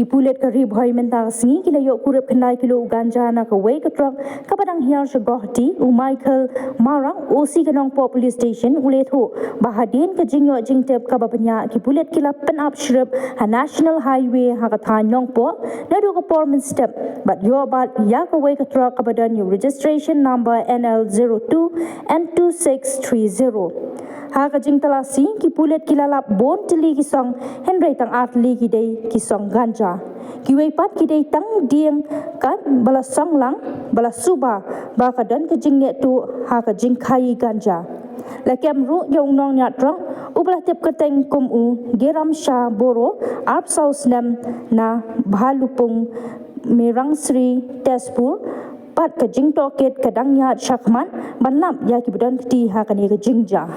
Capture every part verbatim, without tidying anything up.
Ki pulit ka Ri Bhoi mynta ka sngi ki la ïoh kurup khyndai kilo u ganja na kawei ka trok kaba dang hiar sha Guwahati. U Michael Marang, O C ka Nongpoh Police Station, u la ïathuh ba hadien ka jingïoh jingtip kaba bniah, ki pulit ki la pynap shrip ha National Highway ha ka thaiñ Nongpoh naduh ka por mynstep bad ïoh bat ïa kawei ka trok kaba don ïa u registration number N L zero two N two six three zero. Ha ka jingtalasi, ki pulit ki la lap bun tylli ki song, hynrei tang ar tylli ki dei ki song ganja. Kiwei pat ki dei tang dieng kat ba la song lang, ba la suba ba ka don ka jingïathuh ha ka jingkhaïi ganja. La kem ruh ïa u nongñiah trok uba la tip kyrteng kum u Geram Shah Boro, arphew saw snem, na Bhalupung Merangsri, Tezpur, bad ka jingtohkit ka dang ïaid shakhmat ban lap ïa kiba don kti ha kane ka jingjia.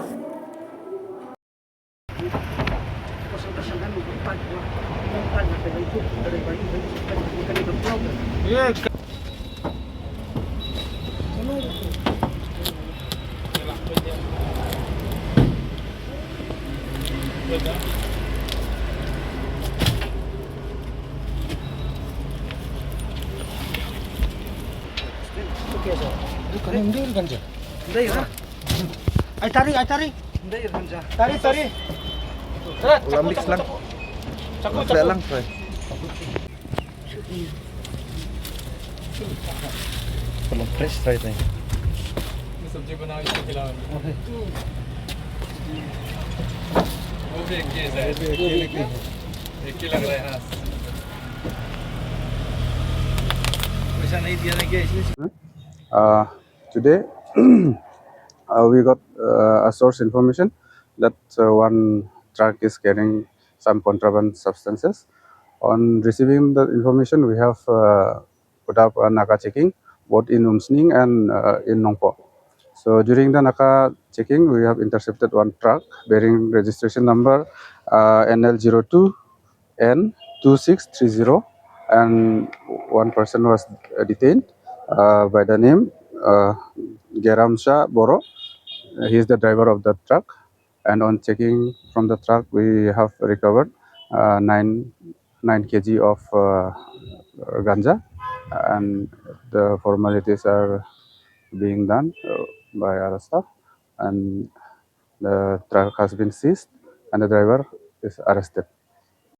Ai tari, ai tari. Tari, tari. Ulam mix lang. Chaku, chaku, chaku. Lang, try. Belum fresh, try, try. ये सब्जी बनाओ, इसको खिलाओ। वो भी एक ही है। वो भी एक ही है। एक ही लग रहा है, हाँ। पैसा नहीं दिया ना क्या इसलिए? Uh, today, uh, we got uh, a source information that uh, one truck is carrying some contraband substances. On receiving the information, we have uh, put up a NACA checking both in Umsning and uh, in Nongpoh. So during the NACA checking, we have intercepted one truck bearing registration number uh, N L zero two N two six three zero, and one person was uh, detained uh, by the name uh, Geram Shah Boro. He is the driver of the truck, and on checking from the truck, we have recovered uh, nine nine K G of uh, ganja, and the formalities are being done uh, by our staff, and the truck has been seized, and the driver is arrested.